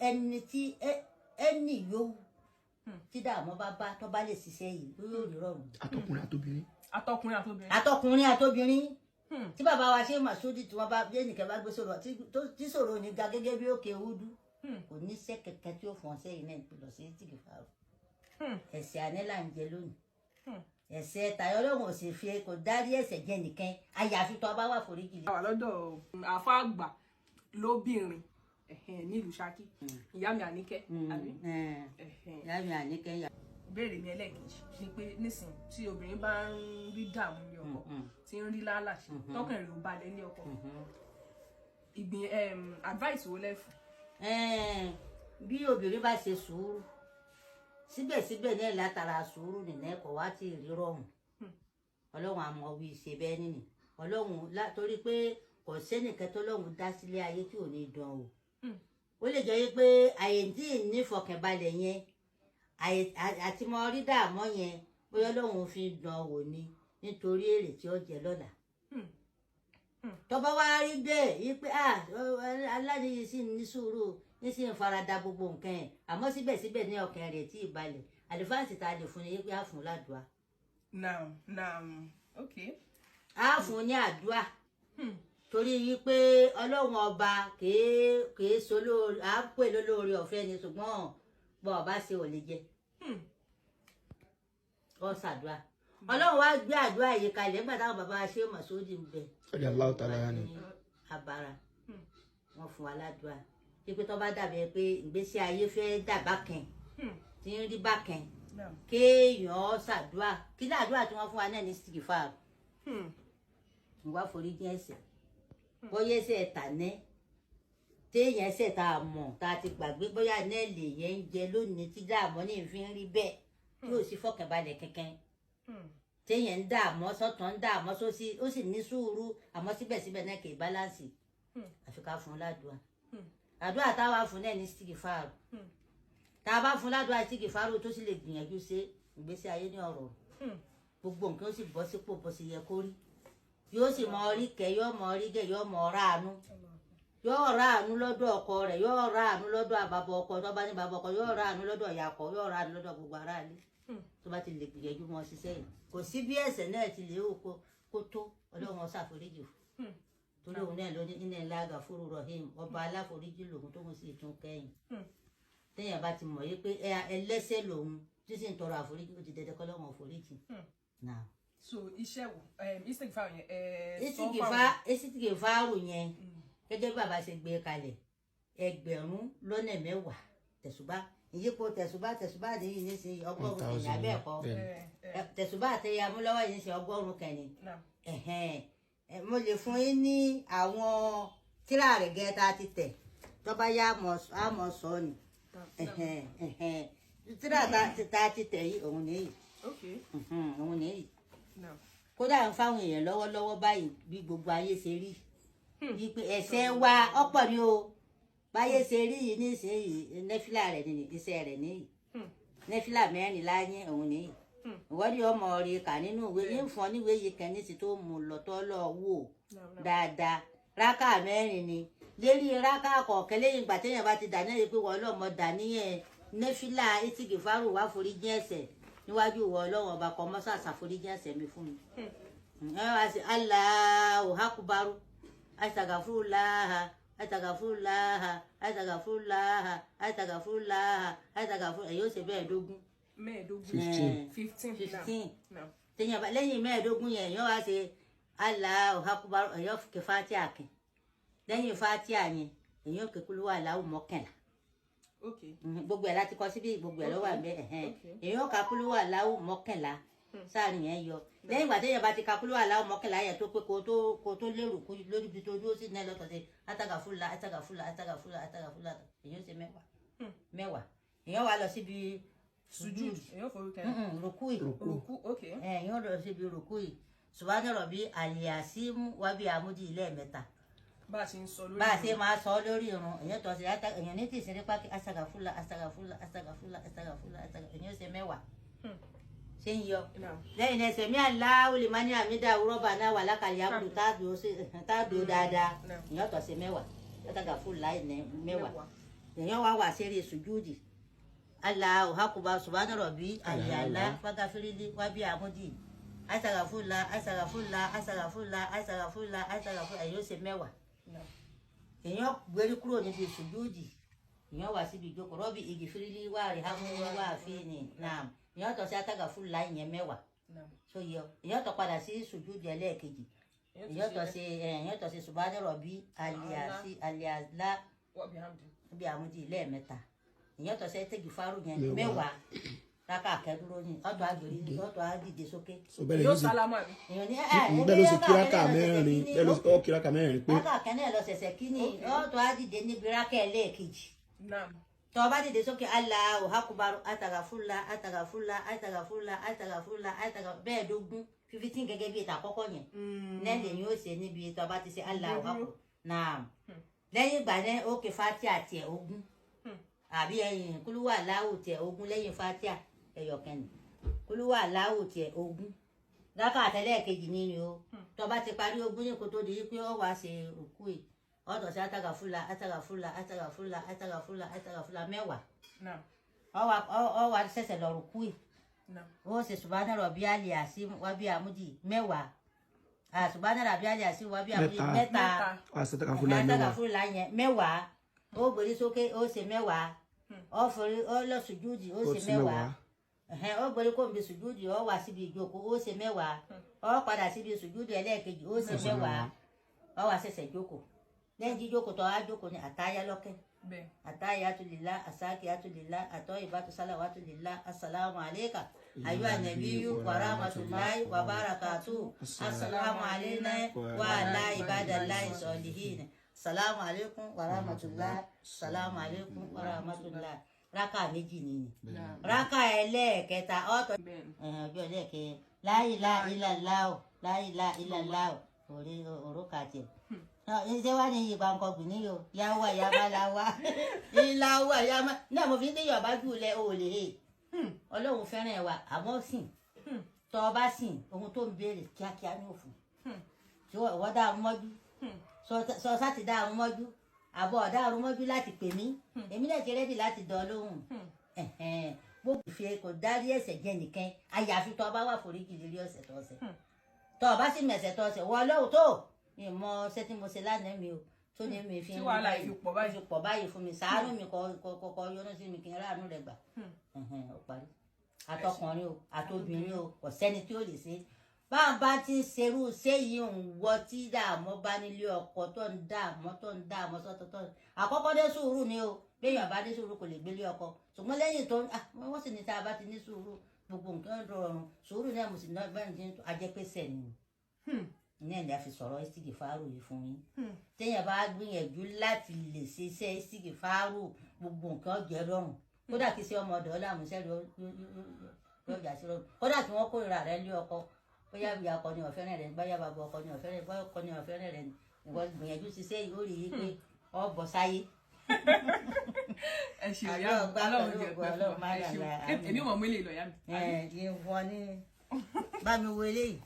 Ẹni tí ẹni yòówù tí dààmú bá bá tó bá lè ṣiṣẹ́ yìí, yóò rí rọrùn. Àtọkùnrin àtobìnrin. Àtọkùnrin àtobìnrin. Àtọkùnrin àtobìnrin. Tí bàbá wa ṣe Màsúdì, tí wọ́n bá bí ẹnìkan bá gbé sọ̀rọ̀ tí sọ̀rọ̀ ní ga gẹ́gẹ́ bí òkè údú, kò ní sẹ́ kẹ̀kẹ́ tí ó fọ́n sẹ́yìn náà lọ sí tìkìfàrọ̀. Ẹ̀ṣẹ̀ àná là ń jẹ lónìí. Ẹ̀ṣẹ̀ tayọ Ọlọ́run ò sì fi kò dárí ẹ̀ṣẹ̀ jẹ nìkan, àyàfi tó bá wà foríjì. Wà lọ́dọ̀ àfa àgbà lóbìnrin nílùú Ṣakí, ìyá mi Àníkẹ́, àbí? Ìyá mi Àníkẹ́ yà. Ìbéèrè mi ẹlẹ́ẹ̀kejì ni pé nísìn tí obìnrin bá ń rí dààmú ní ọkọ, tí ń rí lálàṣẹ, tọkàn rẹ̀ ò balẹ̀ ní ọkọ, ìgbìn advice wo lẹ fún? Bí obìnrin bá ṣe sùúrù, síbẹ̀síbẹ̀ náà látara sùúrù nìyẹn kò wá tí ì rí rọrùn, Ọlọ́run àmọ́ wí ṣe bẹ́ẹ̀ nìyí. Ọlọ́run, torí pé kò sẹ́nìkan tó lọ́run dá sílé ayé tí ò ní dán o. Ó lè jẹ́ pé àyè tí ì ní ìfọ̀kànbalẹ̀ yẹn àti mọ rí dààmú yẹn, bóyá Ọlọ́run fi dán wò ni nítorí èrè tí ó jẹ lọ́la. Tọ́ba wá rí bẹ́ẹ̀ yí pé aláàdéyé sì ní sùúrù, ní sì ń farada gbogbo nǹkan ẹ̀, àmọ́ síbẹ̀síbẹ̀ ní ọkàn rẹ̀ tí ì balẹ̀, àlùfáàsì tá a lè fún ni yí pé á fún ládùá. Now now, okay. Á fún ní àdúà, torí wípé Ọlọ́run ọba kìí solóore, à ń pè lólóore ọ̀fẹ́ ni, ṣùgbọ́n bọ́ ọba ṣe ò lè jẹ. Ọ ṣàdúà, Ọlọ́run wá gbé àdúrà yìí kalẹ̀ nígbà táwọn bàbá ṣe Mọ̀sódì ń bẹ. Radiyallahu ta'ala anhu. Abara wọn fún wa ládùá pípé tó bá dàbí pé ìgbésí ayé fẹ́ dà bákan, tí ń rí bákan, kéèyàn ṣàdúà. Kí ní àdúrà tí wọ́n fún wa náà ní sìgìfà, ìwà foríjì ẹ̀ṣẹ̀, bóyá ẹ̀ṣẹ̀ tàná téèyàn ẹ̀ṣẹ̀ tá a mọ̀ tá a ti gbàgbé, bóyá náà lè yẹn ń jẹ lónìí tí dààmú ní ìfi ń rí bẹ́ẹ̀, tí ò sí fọkànbalẹ̀ kankan, téèyàn ń dààmú sọ́tàn, ń dààmú sósì, ó sì ní sùúrù, àmọ́ síbẹ̀síbẹ̀ náà kì í báláǹsì, àfi ká fún un ládùúà. Àdúrà táwa fún náà ní sìgìfàrù. Tá a bá fún ládùúà sìgìfàrù tó sì lè gbìyànjú ṣe, ìgbésí ayé ní ọ̀rọ̀ gbogbo nǹkan ó sì bọ́ sípò bó ṣe yẹ kó rí, yóò sì mọ orí kẹ, yóò mọ orí gẹ, yóò mọ ráàánú, yóò ráàánú lọ́dọ̀ ọkọ rẹ̀, yóò ráàánú lọ́dọ̀ àbàbọ̀ ọkọ tó bá ní bàbá ọkọ, yóò ráàánú lọ́dọ̀ ìyá ọkọ, yóò ráàánú lọ́dọ̀ gbogbo aráàlú. Tó bá ti lè gbìyànjú mọ ṣiṣẹ́ yìí, kò sí bí ẹ̀ṣẹ̀ náà ti lè wò kó tó, Ọlọ́run ó ṣàforíjì fún, torí òun náà ló ní iná ńlá gàfúrú rahim, ọba aláforíjì lòun tó ń sì tún kẹ́yìn. Téèyàn bá ti mọ̀ yí pé ẹlẹ́ṣẹ̀ lòun tí sì ń tọrọ àforíjì, ó ti dẹdẹ kọ́lọ́run àforíjì náà. So iṣẹ́ wo istigfar yẹn sọ Istigfaru yẹn, gẹ́gẹ́ bí bàbá ṣe gbé kalẹ̀, 10,000 tẹ̀sùbá, ìyípo tẹ̀sùbá, tẹ̀sùbá nìyí ní ṣe 100 kẹ̀yìn abẹ́ẹ̀kọ́, tẹ̀sùbá àtẹ̀yẹ amúlọ́wọ́ yìí ní ṣe 100 kẹ̀yìn. Mo lè fún yín ní àwọn tíra rẹ̀ gẹ́ tá a ti tẹ̀, tó bá yá á mọ̀ sọ ni tíra tá a ti tẹ̀ yìí, òun nìyí, òun nìyí. Kódà ń fáwọn èèyàn lọ́wọ́lọ́wọ́ báyìí. Bí gbogbo ayé ṣe rí wípé ẹ̀ṣẹ̀ wa ọ̀pọ̀ ni o, báyé ṣe rí yìí nísìnyìí, nẹ́fìlà rẹ̀ nìyí, iṣẹ́ rẹ̀ nìyí, nẹ́fìlà 4 láyé òun nìyí. Ìwọ́de ọmọ rẹ̀ kà nínú ìwé yìí ń fún ọ níwèé yìí kan níṣì tó mú lọ́tọ́ lọ wò dáadáa. Rákà 4 ni lérí rákà kọ̀ọ̀kan. Lẹ́yìn ìgbà téèyàn bá ti dà náà yìí pé wọ́n lọ́mọ dà níyẹn nẹ́fìlà ìtìgìfárù wá foríjì ẹ̀ṣẹ̀ níwájú ìwọ Ọlọ́run ọba kan, mọ́sá ṣàforíjì ẹ̀ṣẹ̀ mi fún mi. Ẹ wá sí Allahu akubaru, astagfirullah, astagfirullah, astagfirullah, astagfirullah, astagfirullah, ẹ yóò ṣe bẹ́ẹ̀ dógún. 15. 15. 15. Téèyàn bá lẹ́yìn 15 yẹn, yóò wá ṣe Allahu akubaru, ẹ̀yọ́ kẹ fatia kẹ. Lẹ́yìn fatia yẹn, èyàn kẹ kúlú wà láwù 11. Gbogbo ẹ̀ láti kọ síbí, gbogbo ẹ̀ ló wà ńbẹ̀. Èyàn ka kúlú wà láwù 11 sáàrin yẹn yọ. Lẹ́yìn ìgbà téèyàn bá ti ka kúlú wà láwù 11 yẹn tó pé kó tó lérò kú lórí ibi tó dúró sí náà lọ́tọ̀ sí atagafúlà, atagafúlà, atagafúlà, atagafúlà, èyàn ṣe 10 10. Èyàn wà lọ síbi sujud, èyàn forí kan. Rukui. Ruku, ok. Èyàn lọ síbi rukui, subhana rabbi aliyasimu wábí amúdí ilé mẹ́ta. Bá a ṣe ń sọ lórí Bá a ṣe máa sọ lórí irun, èyàn tọ́ sí èyàn ní tìsín nípa asagafúlà, asagafúlà, asagafúlà, asagafúlà, èyàn ṣe 10. Ṣé ń yọ? Lẹ́yìn ẹsẹ̀ mi aláwọ̀ lè má ní àmìdá rọ́bà náà wà lákàlẹ̀ àbúrò tá a dúró dáadáa, èyàn tọ́ sí 10, asagafúlà 10. Èèyàn wá wà sẹ́rí sùjúdì. Allahu akbar, subhana rabbi aliyala fagafirili wábí àmúdì asàgàfúnla asàgàfúnla asàgàfúnla asàgàfúnla asàgàfúnla. Èèyàn ó ṣe 10. Èèyàn gbérí kúrò níbi sùjúdì, èèyàn wá síbi ìjókòó. Rọ́bì ìgìfìrílì wà rí hámú wà fíìnì náà. Èèyàn tọ́ sí asàgàfúnla ìyẹn 10. So yọ, èèyàn tọ́ padà sí sùjúdì ẹlẹ́ẹ̀kejì. Èèyàn tọ́ sí subhana rabbi aliyasi aliyala bí àmúdì lẹ́ẹ̀mẹ́ta. Ìyẹn tọ́ sí tẹ́gì fárú yẹn 10. Rákà kẹ́dúró ní ọ̀tọ̀ àgbèrè ọ̀tọ̀ àdìde sókè. Yóò sálámà mi. Bẹ́ẹ̀ ló sì kíráka 4, bẹ́ẹ̀ ló sì kíráka 4 pé. Rákà kẹ́nẹ́ lọ ṣẹ̀ṣẹ̀ kí ni ọ̀tọ̀ àdìde níbi rákà ẹlẹ́ẹ̀kejì. Tọ́ bá dìde sókè, Allahu akbar, atagafula atagafula atagafula atagafula ataga bẹ́ẹ̀ dógún 15 gẹ́gẹ́ bí ìta àkọ́kọ́ yẹn. Lẹ́yìn yóò ṣe níbi tọ́ bá ti ṣe Allahu akbar náà. Lẹ́yìn ìgbà náà ó ké fatia tiẹ̀ 20, àbí ẹ̀yìn kúlúwà láwù tiẹ̀ 20 lẹ́yìn fatia ẹyọkẹni kúlúwà láwù tiẹ̀ 20. Rákà àtẹlẹ́ẹ̀kejì nínú o. Tó bá ti parí 20 ní kó tó di pé ó wàá ṣe òkú ẹ̀, ọ̀tọ̀ sí atagafúla atagafúla atagafúla atagafúla atagafúla 10. Ó wàá ṣẹ̀ṣẹ̀ lọ rùkú ẹ̀, ó ṣe subhana rabbi aliasi wábí àmúdì 10, subhana rabbi aliasi wábí àmúdì 3, atagafúla yẹn 10. Ó gbèrè sókè, ó ṣe 10. Ó forí, ó lọ sùjúdì, ó ṣe 10. Ó gbèrè kó nbí sùjúdì, ó wá síbi ìjókòó, ó ṣe 10. Ó padà síbi sùjúdì ẹlẹ́ẹ̀kejì, ó ṣe 10. Ó wá ṣẹ̀ṣẹ̀ jókòó. Lẹ́yìn jíjókòó tó wá jókòó ní àtáyá lọ́kẹ́. Àtáyá tó lè la àsákì tó lè la àtọ́ ìbátú sálàwá tó lè la asàlámù àlékà ayú ànàbíyú wàràmàtúláì wàbárakàtú asàlámù àléná wàhálà ìbádàláì sọ̀lìhìn. Salamu alaikum warahmatullah, salamu alaikum warahmatullah. Raka 2 nìyí. Raka ẹlẹ́ẹ̀kẹta ọ̀tọ̀ ọjọ́ ẹlẹ́ẹ̀kẹ la ilaha illallah, la ilaha illallah orí òrókà tiẹ̀. Ṣé wàá ní ìgbà nǹkan gbìn níyò yáwá yáma láwá ìlàwá yáma náà mo fi ń déyọ̀ bá jù lẹ òòlè hè. Ọlọ́run fẹ́ràn ẹ̀ wá àmọ́ sìn tọ́ ọ bá sìn ohun tó ń béèrè kíákíá ní òfin. Ṣé wọ́n dá mọ́jú? Sọ sáti dá àrùn mọ́jú àbọ̀ ọ̀dá àrùn mọ́jú láti pè mí, èmi náà ti rẹ́dì láti dán lóhùn. Gbogbo ìfẹ́ kò dárí ẹ̀ṣẹ̀ jẹ nìkan, àyàfi tó bá wà foríjì lórí ọ̀sẹ̀ tó ọ̀sẹ̀ tó bá sì mẹ̀sẹ̀ tó ọ̀sẹ̀ wọ lóhùn tó ìmọ̀ ṣé tí mo ṣe lánàá mi o tó ní mi fi ń pọ̀ báyìí fún mi, ṣàánú mi kọ́kọ́ yọ́nú sí mi kí n ráàánú rẹ̀ gbà. Ó parí. Àtọkùnrin o àtobìnrin o kò sẹ́ni tí ó lè ṣe bá ti ń ṣerú séyìí ń wọ tí dààmú bá nílé ọkọ tó ń dààmú tó ń dààmú sọ́tọ̀ tó ń àkọ́kọ́ dé sùúrù ni o. Béèyàn bá dé sùúrù kò lè gbélé ọkọ, ṣùgbọ́n lẹ́yìn tó wọ́n sì ní tá a bá ti ní sùúrù gbogbo nǹkan rọrùn. Sùúrù náà mo sì náà bá ní ajẹ́pẹ́sẹ̀ ni ní ẹ̀ ní a fi sọ̀rọ̀ ìsìkì fáárù yìí fún yín. Téèyàn bá gbìyànjú láti lè ṣe iṣẹ́ ìsìkì fáárù gbogbo nǹkan jẹ́ rọrùn. Kódà kí ṣe ọmọ ọ̀dọ́ làmúṣẹ́ yóò jà sí rọrùn. Kódà kí wọ́n kórìíra rẹ lé ọkọ, bóyá ìyá ọkọ ni ọ̀fẹ́rẹ́ rẹ̀, bóyá bàbá ọkọ ni ọ̀fẹ́rẹ́, bóyá ọkọ ni ọ̀fẹ́rẹ́ rẹ̀, ìwọ gbìyànjú ṣiṣẹ́ yìí ó rí i pé ọ bọ̀ sáyé. Ẹ ṣe ìyá mi, Ọlọ́run jẹ́ pẹ́ fún wa. Ẹ ṣe èmi mọ̀ mú ilé ìlọ ìyá mi. Ẹ ẹ wọ́n ní bá mi wo eléyìí.